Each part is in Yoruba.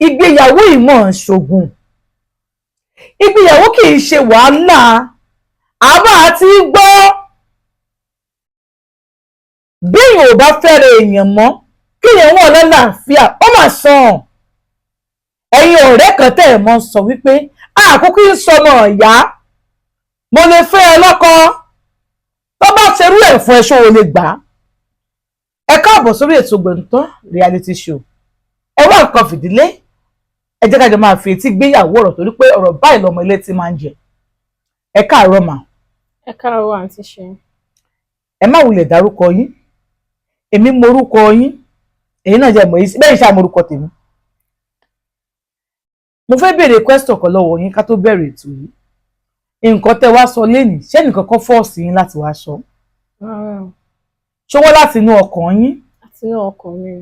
Ìgbéyàwó ìmọ̀ ń ṣogun, ìgbéyàwó kì í ṣe wàhálà. Àbá àti gbọ́ bí èèyàn ò bá fẹ́rẹ̀ èèyàn mọ́, kéèyàn wọ́n lálàáfíà, ó mà sàn. Ẹ̀yin ọ̀rẹ́ kan tẹ́ ẹ̀ mọ́ sọ wípé àkókò ń sọmọ ìyá, mo lè fẹ́ ẹ lọ́kọ, tó bá ṣerú ẹ̀ fún ẹ, ṣó o lè gbà á? Ẹ káàbọ̀ sórí ètò Gbẹ̀ǹtán Reality Show. Ẹ wá nǹkan fìdílé, ẹ jẹ́ ká jọ máa fi etí gbéyàwó ọ̀rọ̀, torí pé ọ̀rọ̀ báyìí lọmọ ilé tí máa ń jẹ. Ẹ káàárọ̀ mà. Ẹ káàárọ̀, àǹtí ṣe. Ẹ má wulẹ̀ dárúkọ yín, èmi morúkọ yín, èyí náà jẹ́ mọ̀ yín bẹ́ẹ̀ ṣáà morúkọ tèmi. Mo fẹ́ béèrè question kan lọ́wọ́ yín ká tó bẹ̀rẹ̀ ètò yìí. Nǹkan tẹ́ wá sọ lénìí, ṣé nìkan kan force yín láti wá sọ? Rárá o. Ṣé wọ́n láti inú ọkàn yín? Àti inú ọkàn mi.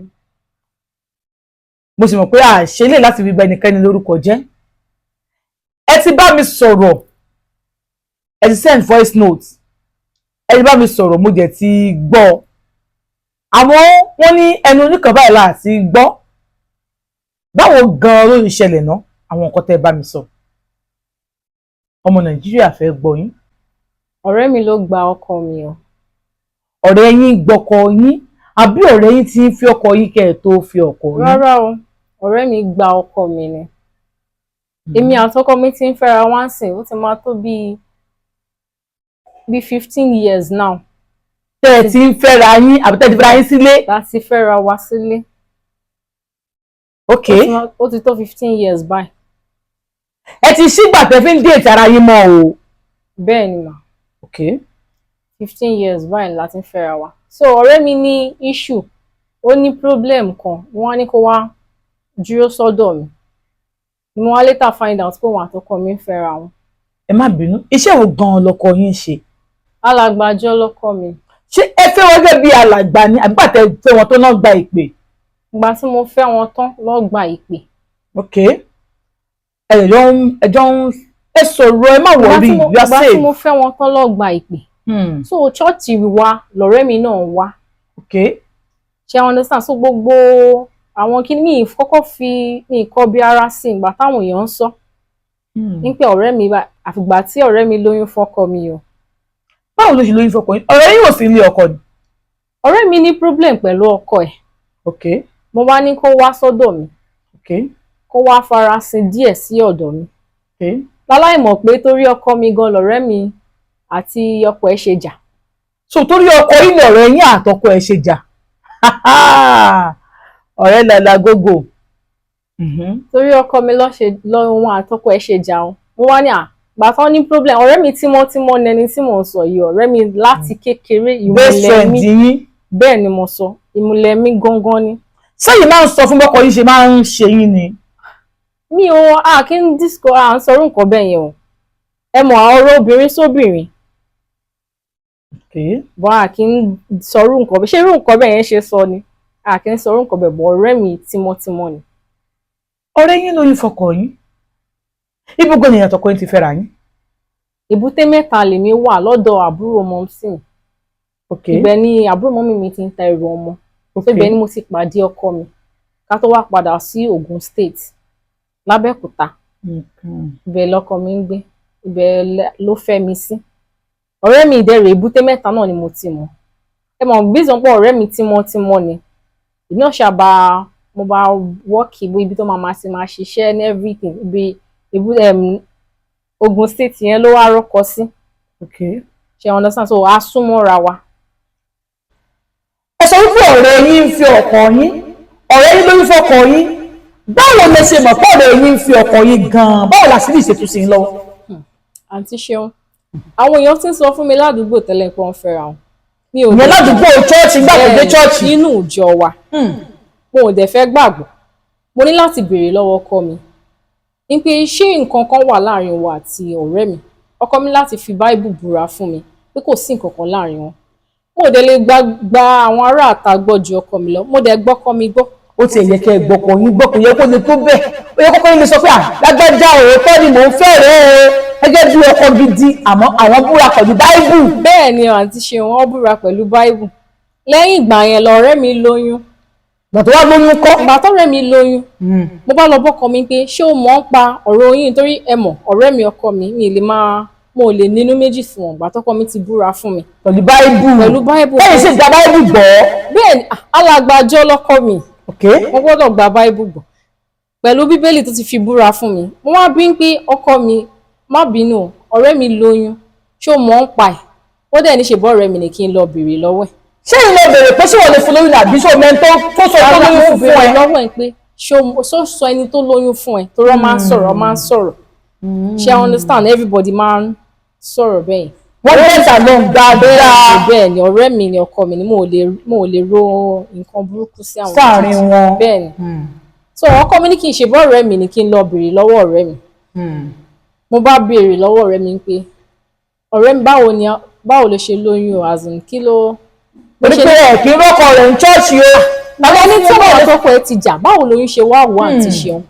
Mo sì mọ̀ pé àṣẹ lè láti fi bà ẹnikẹ́ni lórúkọ jẹ́. Ẹ ti bá mi sọ̀rọ̀, ẹ ti send voice note, ẹ ti bá mi sọ̀rọ̀, mo jẹ̀ ti gbọ́. Àmọ́ wọ́n ní ẹnu oníkan báyìí láti gbọ́. Báwo gan-an ló ń ṣẹlẹ̀ ná, àwọn nǹkan tẹ́ ẹ bá mi sọ? Ọmọ Nàìjíríà fẹ́ gbọ́ yín. Ọ̀rẹ́ mi ló gba ọkọ mi o. Ọ̀rẹ́ yín gbọ́kọ yín, àbí ọ̀rẹ́ yín ti ń fi ọkọ yín kẹ́ ẹ̀ tó fi ọkọ yín? Rárá o, ọ̀rẹ́ mi gba ọkọ mi ni. Èmi àtọkọ mi ti ń fẹ́ra wá sìn, ó ti máa tó bíi 15 years now. Tẹ́ ẹ ti ń fẹ́ra yín, àbí tẹ́ ẹ ti fẹ́ra yín sílé? Láti fẹ́ra wa sílé. Ó ti tó 15 years báyìí. Ẹ ti ṣígbà tẹ́ fi ń date ara yín mọ́ o. Bẹ́ẹ̀ ni mà. 15 years báyìí la ti ń fẹ́ra wa. So ọ̀rẹ́ mi ní issue, ó ní problem kan, wọ́n á ní kó wá dúró sọ́dọ̀ mi. Mo wá later find out pé òun àtọkọ mi ń fẹ́ra wọn. Ẹ má bínú, iṣẹ́ wo gan-an lọkọ yín ń ṣe? Alàgbàjọ lọkọ mi. Ṣé ẹ fẹ́ wọn gẹ́gẹ́ bí alàgbà ni, àbí pàtẹ fẹ́ wọn tó náà gba ìpè? Ìgbà tí mo fẹ́ wọn tán ló gba ìpè. Ok, ẹjọ́ ń ẹ sọ̀rọ̀, ẹ má worry, you are Ìgbà tí safe. mo fẹ́ wọn tán ló gba ìpè. So church wa lọ̀rẹ́ mi náà wá. Ṣe understand? So gbogbo àwọn kí mi kọ́kọ́ fi mi kọ́ bí ara sí ìgbà táwọn èèyàn ń sọ ní pé ọ̀rẹ́ mi bá, àfìgbà tí ọ̀rẹ́ mi lóyún fọ́kọ mi o. Báwo ló ṣe lóyún fọkọ yín? Ọ̀rẹ́ yín ò sí ilé ọkọ ni? Ọ̀rẹ́ mi ní problem pẹ̀lú ọkọ ẹ̀. Mo wá ní kó wá sọ́dọ̀ mi, kó wá farasin díẹ̀ sí ọ̀dọ̀ mi, láláì mọ̀ pé torí ọkọ mi gan lọ̀rẹ́ mi àti ọkọ ẹ̀ ṣe jà. So torí ọkọ yín ni ọ̀rẹ́ yín àtọkọ ẹ̀ ṣe jà? Ọ̀rẹ́ lala gógó. Torí ọkọ mi ló ṣe lọ wọn àtọkọ ẹ̀ ṣe jà o. Mo wá ní à gbà tán ní problem. Ọ̀rẹ́ mi tímọ́tímọ́ nẹni tí mò ń sọ yìí, ọ̀rẹ́ mi láti kékeré, Best ìmùlẹ̀ friend mi. yín. Bẹ́ẹ̀ ni mo sọ, ìmùlẹ̀ mi gangan ni. Sẹ́yìn máa ń sọ fún bọ́kọ yín ṣe máa ń ṣe yín ni? Mi ò, a kí ń disco, à ń sọrú nǹkan bẹ́ẹ̀ yẹn o. Ẹ mọ̀ ọ̀rọ̀ obìnrin sóbìnrin. Bọ́n a kì í sọrú nǹkan bẹ́ẹ̀. Ṣé irú nǹkan bẹ́ẹ̀ yẹn ṣe sọ ni? A kì í sọrú nǹkan bẹ́ẹ̀ bọ́. Ọ̀rẹ́ mi tímọ́tímọ́ ni. Ọ̀rẹ́ yín lóyún fọkọ yín. Ibùgbé nìyẹn tọkọ yín ti fẹ́ra yín? Èbúté Mẹ́ta lèmi wà, lọ́dọ̀ àbúrò mọ́mísì mi. Ibẹ̀ ni àbúrò mummy mi ti ń ta ẹrù ọmọ. So ibẹ̀ ni mo ti pàdé ọkọ mi, ká tó wá padà sí Ogun State, l'Abẹ́òkúta. Ibẹ̀ lọkọ mi ń gbé, ibẹ̀ ló fẹ́ mi sí. Ọ̀rẹ́ mi ìdẹ̀rẹ̀, Èbúté Mẹ́ta náà ni mo ti mọ̀. Ẹ mọ̀ bí sọ pé ọ̀rẹ́ mi tímọ́tímọ́ ni, èmi náà ṣàbà mo bá wọ́ọ̀kì ibi tó máa ti máa ṣiṣẹ́ ní everything. Ibi Ogun State yẹn ló wá rọ́kọ sí. Ṣe understand? So a súnmọ́ra wa. Ẹ sọ wípé ọ̀rẹ́ yín ń fi ọkọ yín, ọ̀rẹ́ yín lóyún fọkọ yín. Báwo lẹ ṣe mọ̀ pé ọ̀rẹ́ yín ń fi ọkọ yín gan-an? Báwo làṣírí ìṣètò sí yín lọ́wọ́? Àǹtí Ṣeun, àwọn èèyàn ti ń sọ fún mi ládùúgbò tẹ́lẹ̀ pé wọ́n fẹ́ra wọn. Mi ò Ìyẹn ládùúgbò church, nígbà tó dé Bẹ́ẹ̀ni, church? Nínú ìjọ wa. Mo ò dẹ̀ fẹ́ gbàgbọ́. Mo ní láti béèrè lọ́wọ́ ọkọ mi ní pé ṣé nǹkan kan wà láàrin wa àti ọ̀rẹ́ mi. Ọkọ mi láti fi Báíbù búra fún mi pé kò sí nǹkan kan láàrin wọn. Mo ò dẹ̀ lè gba àwọn ará àta gbọ́ ju ọkọ mi lọ. Mo dẹ̀ gbọ́kọ mi gbọ́. Ó tiẹ̀ yẹ kẹ́ ẹ gbọ́kọ yín gbọ́. Kò yẹ kó le tó bẹ́ẹ̀. Ó yẹ kọ́kọ́ yín lè sọ pé, "À lágbájá, òótọ́ ni mò ń fẹ́ rẹ̀ o," gẹ́gẹ́ bí ọkọ gidi. Àmọ́ àwọn búra pẹ̀lú Báíbù? Bẹ́ẹ̀ ni, àǹtí ṣe, wọ́n búra pẹ̀lú Báíbù. Lẹ́yìn ìgbà yẹn lọ̀rẹ́ mi lóyún. Ìgbà tó wá lóyún kọ́? Ìgbà tọ́rẹ́ mi lóyún, mo bá lọ bọ́kọ mi pé ṣé o mọ̀ ń pa ọ̀rọ̀ oyún, torí ẹ mọ̀ ọ̀rẹ́ mi, ọkọ mi, mi lè máa, mo ò lè nínú méjì fún wọn. Ìgbà tọ́kọ mi ti búra fún mi Pẹ̀lú Báíbù. Pẹ̀lú Báíbù. Lẹ́yìn sì gba Báíbù gbọ́. Bẹ́ẹ̀ ni, alàgbàjọ lọ́kọ mi. Ok. Mo gbọ́dọ̀ gba Báíbù gbọ́ pẹ̀lú Bíbélì tó ti fi búra fún mi. Mo wá bí ń pé ọkọ mi, má bínú o, ọ̀rẹ́ mi lóyún, ṣé o mọ̀ ń pa ẹ̀? Ó dẹ̀ ní ṣe bọ́ ọ̀rẹ́ mi ní kí n lọ béèrè lọ́wọ́ ẹ̀. Ṣé ìlọ bèrè pé ṣé wọ́n lè fún lóyún àbí ṣé o mẹ́ni tó sọ tó lóyún Mo fún béèrè ẹ? lọ́wọ́ ẹ̀ pé ṣé o ṣó sọ ẹni tó lóyún fún ẹ, torí wọ́n máa ń sọ̀rọ̀, wọ́n máa ń sọ̀rọ̀, ṣé I understand? Everybody máa ń sọ̀rọ̀ bẹ́ẹ̀. Wọ́n get along dáadáa. Bẹ́ẹ̀ ni, ọ̀rẹ́ mi ni, ọkọ mi ni, mo ò lè ro nǹkan burúkú sí àwọn Sáàrin wọn. Bẹ́ẹ̀ ni. So ọkọ mi ní kí n ṣe bọ́ ọ̀rẹ́ mi ní kí n lọ béèrè lọ́wọ́ ọ̀rẹ́ mi. Mo bá béèrè lọ́wọ́ ọ̀rẹ́ mi pé ọ̀rẹ́ mi, báwo ni, báwo ló ṣe lóyún o? As in, kí ló Torí pé ẹ kì í rọ́kọ rẹ̀ ń ṣọ́ọ̀ṣì o. Àwọn ní tí ọ̀rọ̀ àtọkọ ẹ ti jà, báwo lóyún ṣe wá wà? Àǹtí ṣeun,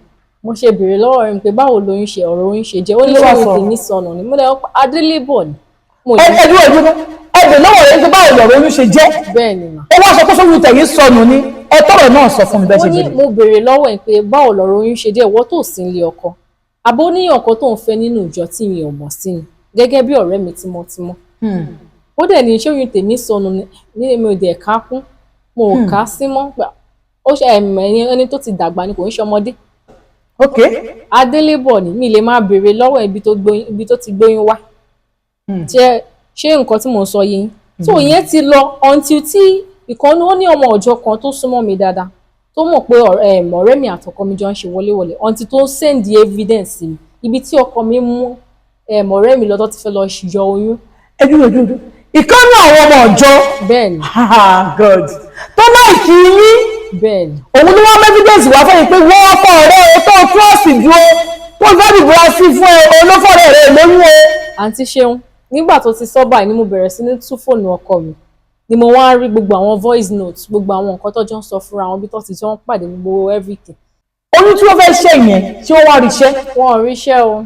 mo ṣe béèrè lọ́wọ́ ọ̀rẹ́ mi pé báwo lóyún ṣe, ọ̀rọ̀ oyún ṣe jẹ́. Ó ní Kí ló wá ṣé sọ? tèmi sọnù ni. Mo lẹ adélébọ̀ ni mo Ẹ ní. ẹ dúró, dúró. Ẹ bèrè lọ́wọ́ rẹ̀ pé báwo lọ̀rọ̀ oyún ṣe jẹ́? Bẹ́ẹ̀ ni mà. Ó wá sọ pé sóyún tẹ̀yìn sọnù ni. Ẹ tọrọ náà sọ fún mi bẹ́ẹ̀ Ó ṣe ní bèrè. mo béèrè lọ́wọ́ ẹ̀ pé báwo lọ̀rọ̀ oyún ṣe jẹ́, ìwọ tó sí ilé ọkọ, àbó níyàn kan tó ń fẹ́ nínú ìjọ tí mi ò mọ̀ sí ni, gẹ́gẹ́ bí ọ̀rẹ́ mi tímọ́tímọ́. Ó dẹ̀ ní ṣé oyún tèmi sọnù ni? Ní mi ò dẹ̀ ká kún, mo ò ká sí mọ́. Ó ṣe ẹni tó ti dàgbà ni, kò ń ṣe ọmọdé. Adélébọ̀ ni, mi lè máa béèrè lọ́wọ́ ibi tó ti gbóyún wá. Ṣé nǹkan tí mò ń sọ yìí? So ìyẹn ti lọ until tí ìkànnì, ó ní ọmọ ọjọ́ kan tó súnmọ́ mi dáadáa tó mọ̀ pé ọ̀rẹ́ mi àtọkọ mi jọ ń ṣe wọléwọlé, until tó send the evidence sí mi ibi tí ọkọ mi mú ọ̀rẹ́ mi lọ tó ti fẹ́ lọ yọ oyún. Ẹ dúró, dúró, dúró. Ìkànnì àwọn ọmọ ọjọ́. Bẹ́ẹ̀ ni. God tó láìkí yín. Bẹ́ẹ̀ ni. Òun ló wá evidence wá fún yín pé wọ́n fọ ọ̀rẹ́ o tó trust dúró tó fẹ́ dìbò sí fún ẹ, olófọ̀rẹ́ rẹ lóyún o. Àǹtí ṣeun, nígbà tó ti sọ báyìí ni mo bẹ̀rẹ̀ sí ní tú fóònù ọkọ mi, ni mo wá ń rí gbogbo àwọn voice notes, gbogbo àwọn nǹkan tó jọ ń sọ fúnra wọn, bí tó ti jọ ń pàdé, gbogbo everything. Oyún tí wọ́n fẹ́ ṣe yẹn, tí wọ́n wá rí iṣẹ́? Wọn ò ríṣẹ́ o.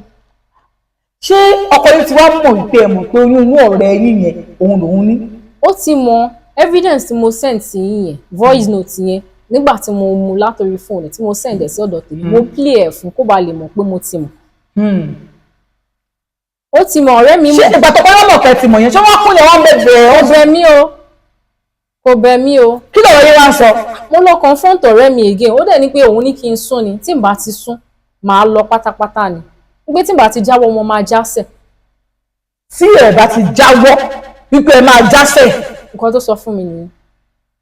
Ṣé ọkọ yín ti wá mọ̀ wípé ẹ mọ̀ pé oyún inú ọ̀rẹ́ yín yẹn òun lòun ní? Ó ti mọ evidence tí mo send sí yín yẹn, voice note yẹn. Nígbà tí mo mú látòrí fóònù tí mo send ẹ̀ sí ọ̀dọ̀ tèmi, mo play ẹ̀ fún kó ba lè mọ̀ pé mo ti mọ̀. Ó ti mọ̀, ọ̀rẹ́ mi Ṣé mọ̀. ìgbà tó kọ́ lọ́mọ̀ kẹ́ ti mọ̀ yẹn, ṣé wọ́n kúnlẹ̀ wọ́n bẹ̀bẹ̀? Kò bẹ̀ mí o, kò bẹ̀ mí o. Kí lọ̀rọ̀ yín wá ń sọ? Mo lọ confront ọ̀rẹ́ mi again. Ó dẹ̀ ní pé òun ní kí n sún ni, tí n bá ti sún, màá lọ pátápátá ni, pé tí n bá ti jáwọ́, mo máa jásẹ̀. Tí ẹ bá ti jáwọ́, wípé ẹ máa jásẹ̀? Nǹkan tó sọ fún mi nìyẹn.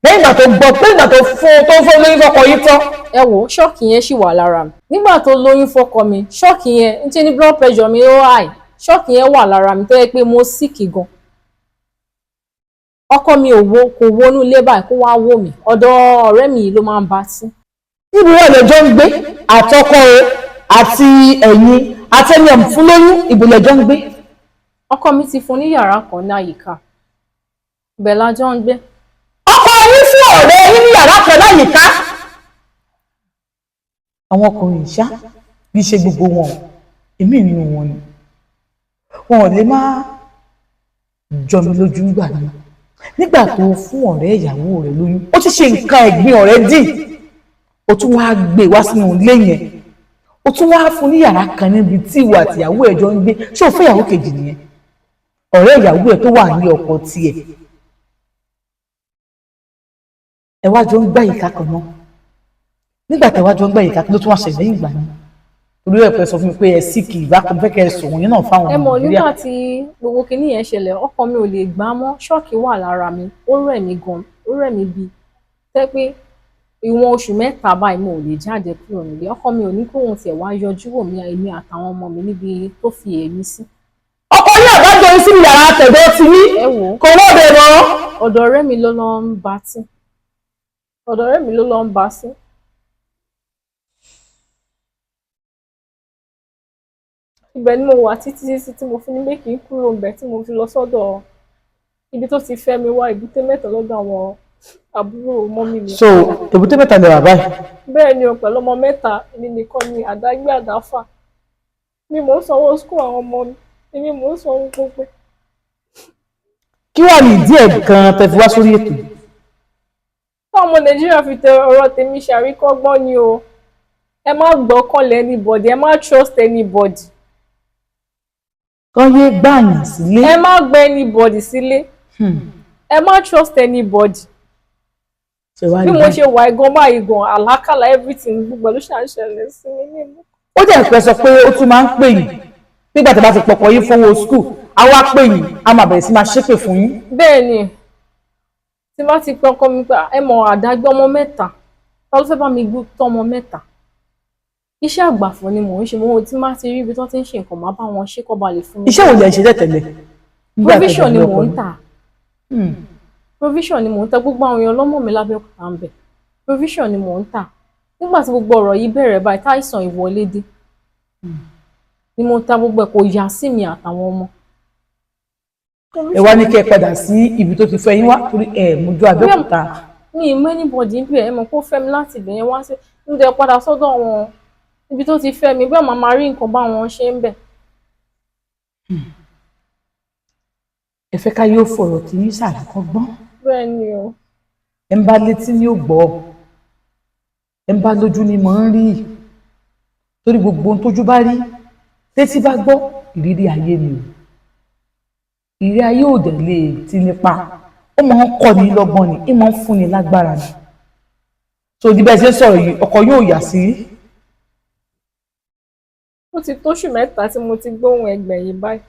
Lẹ́yìn ìgbà tó gbọ́ pé ìgbà tó fún lóyún fọkọ yín tán. Ẹ wò, shock yẹn ṣì wà lára mi. Nígbà tó lóyún fọ́kọ mi, shock yẹn ń ṣe ní blood pressure mi ó high. Shock yẹn wà lára mi tó yẹ pé mo sick gan. Ọkọ mi ò wo, kò wọnú ilé báyìí kó wá wò mí. Ọ̀dọ̀ ọ̀rẹ́ mi yìí ló máa ń bá sí. Níbi wọ́n lẹ́jọ́ ń gbé, àtọkọ o àti ẹ̀yin àtẹni ọ̀hún fún lóyún, ìbò lẹ́jọ́ ń gbé? Ọkọ mi ti fún ní yàrá kan ní àyíká, ibẹ̀ la jọ ń gbé. Ọkọ yín fún ọ̀rẹ́ yín ní yàrá kan láyìíká. Àwọn ọkùnrin ṣá, bí ṣe gbogbo wọn, èmi nínú wọn ni wọn ò lè má jọ mi lójú nígbà náà. Nígbà tó fún ọ̀rẹ́ ìyàwó rẹ̀ lóyún, ó ti ṣe nǹkan ẹ̀gbin ọ̀rẹ́ dì, ó tún wá gbé wá sínú ilé yẹn, ó tún wá fún ní yàrá kan níbi tí ìwọ àti ìyàwó ẹ̀ jọ ń gbé. Ṣé o fẹ́ ìyàwó kejì nìyẹn? Ọ̀rẹ́ ìyàwó ẹ̀ tó wà ní ọkọ tiẹ̀, ẹ wá jọ ń gbá ìka kan náà. Nígbà tẹ wá jọ ń gbá ìka, kí ló tún wá ṣẹlẹ̀ lẹ́yìn ìgbà náà? Torí ẹ̀ pẹ́ sọ fún mi pé ẹ sì kì í bá kọ́ fẹ́ kẹ́ ẹ sọ̀rọ̀ yẹn náà fáwọn Ẹ mọ̀, Nàìjíríà. nígbà tí gbogbo kinní yẹn ṣẹlẹ̀, ọkàn mi ò lè gbá mọ́. Shock wà lára mi, ó rẹ̀ mí gan, ó rẹ̀ mí bíi tẹ́ pé ìwọ̀n oṣù 3 báyìí mo ò lè jáde kúrò nílé. Ọkọ mi ò ní kóun tiẹ̀ wá yọjú wò mí, èmi àtàwọn ọmọ mi, níbi tó fi èmi sí. Ọkọ yín àbájọ yín sínú yàrá àtẹ̀dọ́ ti ní Ẹ wò ó. kò wọ́ọ̀dẹ̀ mọ́. Ọ̀dọ̀ ọ̀rẹ́ mi ló lọ ń bá sí, ọ̀dọ̀ ọ̀rẹ́ mi ló lọ ń bá sí. Ibẹ̀ ni mo wà títí títí tí mo fi ní pé kí n kúrò ńbẹ̀, tí mo fi lọ sọ́dọ̀ ibi tó ti fẹ́ mi wá, Èbúté Mẹ́ta, lọ́dọ̀ àwọn àbúrò mummy mi. So Èbúté Mẹ́ta lè wà báyìí? Bẹ́ẹ̀ ni o, pẹ̀lú ọmọ mẹ́ta. Èmi nìkan ni àdágbé àdáfà mi. Mò ń sanwó school àwọn ọmọ mi, èmi mò ń sanwó gbogbo ẹ̀. Kí wàá ní ìdí ẹ̀ gan-an tẹ́ fi wá sórí ètò yìí? Táwọn ọmọ Nàìjíríà fi tẹ ọ̀rọ̀ tèmi ṣàríkọ́gbọ́n ni o. Ẹ má gbọ́kànlé anybody, ẹ má trust anybody. Kán yé gbàyàn sílé. Ẹ má gbé anybody sílé, ẹ má trust anybody. Ṣe wá bí rí mo báyìí? Ṣe wà gan báyìí gan, àlákàlà, everything, gbogbo ẹ̀ ló ṣà ń ṣẹlẹ̀ sí mi nínú. Ó jẹ́ ìpẹ́ sọ pé ó tún máa ń pè yín nígbà tí a bá ti pọ̀pọ̀ yín fowó school, á wá pè yín, á máa bẹ̀rẹ̀ sí máa ṣépè fún yín. Bẹ́ẹ̀ ni, tí bá ti pẹ́ ọkọ mi pé ẹ mọ̀ àdágbé ọmọ mẹ́ta, ta ló fẹ́ bá mi gbé tọ́ ọmọ mẹ́ta? Iṣẹ́ àgbàfọ̀ ni mò ń ṣe. Mo tí má ti rí ibi tó ti ń ṣe nǹkan, má bá wọn ṣe kọ́ ba lè fún mi. Iṣẹ́ wo lẹ ń ṣe tẹ́tẹ̀lẹ̀ nígbà tẹ́ Provision ni bẹ̀rẹ̀ mò ọkọ ń yín? tà. Provision ni mò ń tà. Gbogbo àwọn èèyàn lọ́mọ mi lábẹ́òkúta ń bẹ̀. Provision ni mò ń tà nígbà tí gbogbo ọ̀rọ̀ yìí bẹ̀rẹ̀ báyìí, táìsàn ìwọlé dé ni mo ta gbogbo ẹ̀, kò yá sí mi àtàwọn ọmọ. Ẹ wá ní kẹ́ ẹ padà sí ibi tó ti fẹ́ yín wá torí ẹ mójú Abẹ́òkúta. Mi ì mọ anybody ń bẹ̀. Ẹ mọ̀ kó fẹ́ mi láti ibẹ̀ yẹn wá sí ń dẹ̀ padà sọ́dọ̀ wọn ibi tó ti fẹ́ mi bẹ́ẹ̀, màá máa rí nǹkan báwọn ṣe ń bẹ̀. Ẹ fẹ́ ká yóò fọ̀rọ̀ tí yín ṣàríkọ́gbọ́n. Bẹ́ẹ̀ ni o. Ẹ ń bá létí ní ò gbọ́, ẹ ń bá lójú ni mò ń rí, torí gbogbo ohun tójú bá rí, létí bá gbọ́, ìrírí ayé ni o. Ìrírí ayé ò dẹ̀ lè ti nípa, ó máa ń kọ́ ni lọ́gbọ́n ni, ó máa ń fúnni lágbára ni. So di bẹ́ẹ̀ ṣe ń sọ̀rọ̀ yìí, ọkọ yóò yà sí. Ó ti tóṣù 3 tí mo ti gbóhùn ẹgbẹ̀yìn báyìí.